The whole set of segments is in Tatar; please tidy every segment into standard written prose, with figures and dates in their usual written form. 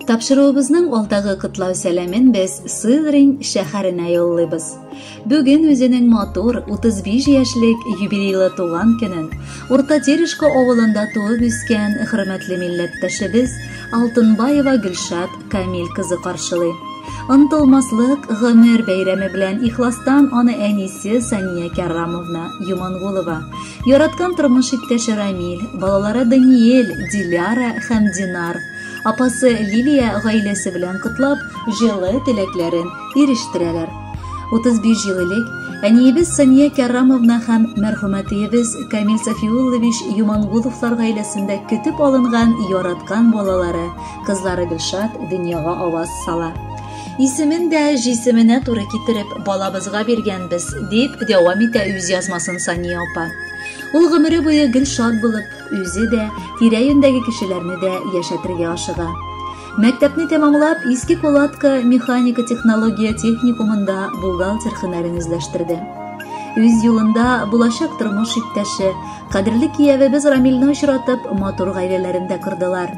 Тапшыруыбызның алдагы котлау сәламен без Сызрань шәһәренә юллыйбыз. Бүген үзенең матур 35 яшьлек юбилейлы туган көнен Урта Терешка авылында туып үскән хөрмәтле милләттәшебез Алтынбаева Гөлшат Камил кызы каршылый. Онытылмаслык гомер бәйрәме белән ихластан аны әнисе Сания Кәрамовна Юмангулова, яраткан тормыш иптәше Рамил, балалары Даниэль, Диляра һәм Динар, апасы Лилия гаиләсе белән котлап, җылы теләкләрен ирештерәләр. 35 ел элек әниебез Сания Кәрамовна һәм мәрхүм әтиебез Камил Сафиуллович Юмангуловлар гаиләсендә көтеп алынган яраткан балалары, кызлары Гөлшат дөньяга аваз сала. Исемен дә җисеменә туры китереп балабызга биргәнбез, дип дәвам итә үз язмасын Сания апа. Ул гомере буе гел шат булып, үзе дә, тирә-юньдәге кешеләрне дә яшәтергә ашыга. Мәктәпне тәмамлап, Иске Кулатка механика-технология техникумында бухгалтер һөнәрен үзләштерде. Үз юлында булачак тормыш иптәше, кадерле киявебез Рамилне очратып, матур гаиләләрен дә кордылар.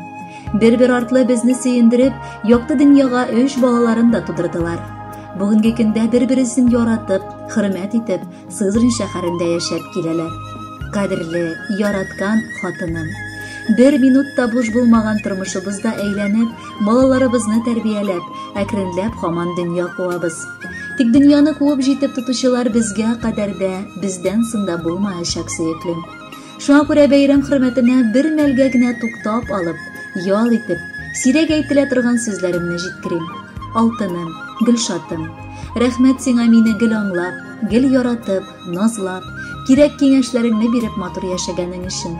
Бер-бер артлы безне сөендереп, якты дөньяга өч балаларын да тудырдылар. Бүгенге көндә бер-бересен яратып, хөрмәт итеп, Сызрань шәһәрендә яшәп киләләр. Кадерле, яраткан хатыным. Бер минут та буш булмаган тормышыбызда әйләнеп, балаларыбызны тәрбияләп, әкренләп һаман дөнья куабыз. Тик дөньяны куып җитеп тотучылар безгә кадәр дә, бездән соң да булмаячак, сөеклем. Шуңа күрә бәйрәм хөрмәтенә бер мәлгә генә туктап алып, ял итеп, сирәк әйтелә торган сүзләремне җиткерим. Алтыным, Гөлшатым, рәхмәт сиңа мине гел аңлап, гел яратып, назлап, кирәк киңәшләреңне биреп матур яшәгәнең өчен.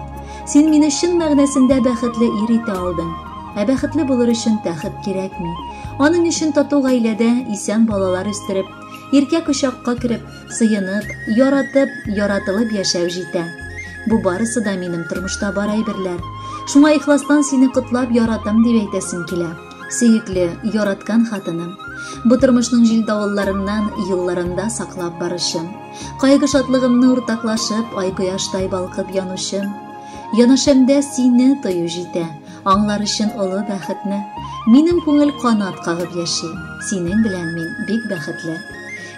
Син мине чын мәгънәсендә бәхетле ир итә алдың. Ә бәхетле булыр өчен тәхет кирәкми. Аның өчен тату гаиләдә исән балалар үстереп, иркә кочакка кереп, Сыенып, яратып, яратылып яшәү җитә. Бу барысы да минем тормышта бар әйберләр. Шуңа ихластан сине котлап яратам дип әйтәсем килә. Сөекле, яраткан хатыным. Бу тормышның җил-давылларыннан, юлларында саклап баручым. Кайгы-шатлыгымны уртаклашып, ай-кояштай балкып янучым. Янәшәмдә сине тою җитә, аңлар өчен олы бәхетне. Минем күңел канат кагып яши, синең белән мин бик бәхетле.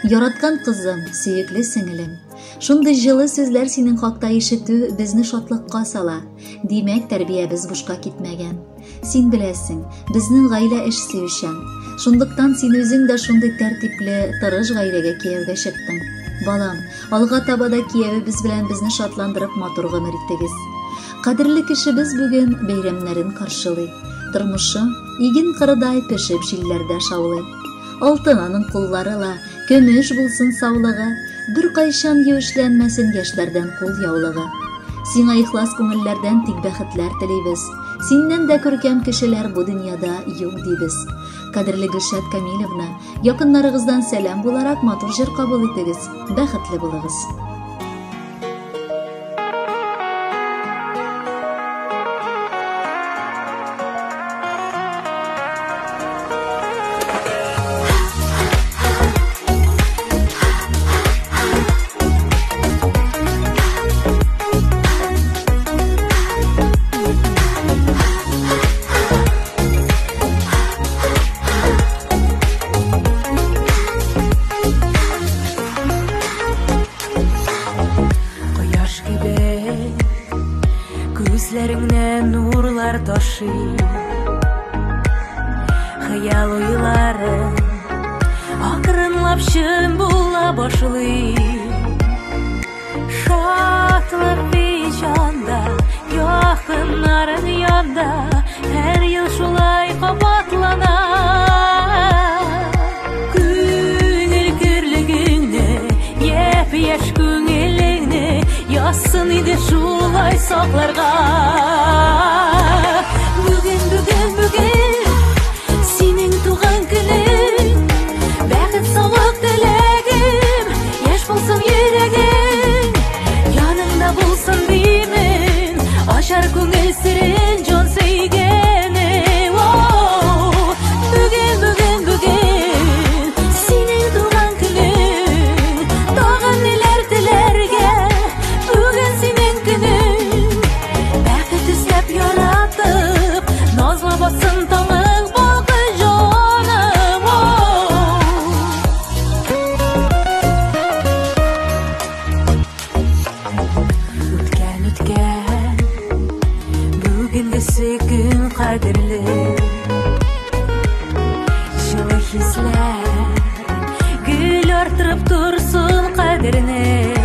Яраткан кызым, сөекле сеңелем. Шундый җылы сүзләр синең хакта ишетү безне шатлыкка сала. Димәк, тәрбиябез бушка китмәгән. Син беләсең, безнең гаилә эш сөючән. Шунлыктан син үзең дә шундый тәртипле, тырыш гаиләгә кияүгә чыктың. Балам, алга таба да киявебез белән безне шатландырып матур гомер итегез. Кадерле кешебез бүген бәйрәмнәрен каршылый. Тормышы иген кырыдай пешеп җилләрдә шаулый. Алтын аның куллары ла, көмеш булсын саулыгы, беркайчан юешләнмәсен яшьләрдән кул яулыгы. Сиңа ихлас күңелләрдән тик бәхетләр телибез. Синнән дә күркәм кешеләр бу дөньяда юк дибез. Кадерле Гөлшат Камилевна, якыннарыгыздан сәлам буларак матур җыр кабул итегез. Бәхетле булыгыз. Кояш кебек күзләреңнән нурлар ташый. Хыял уйлары акрынлап чын була башлый. Шатлык җанда, якыннарың янда, һәр ел шулай кабатлана. Күңел көрлегеңне, япь-яшь күңелеңне язсын иде шулай сакларга. Бүген, бүген, бүген синең туган көнең, бәхет, саулык теләгем, яшь булсын йөрәгең, яныңда булсын димен, ачар күңел серен җан сөйгәнең. Бүген, бүген, бүген синең туган көнең, тагын ниләр теләргә, бүген синең көнең, бәхет кадерле. Җылы хисләр гел арттырып торсын кадерне.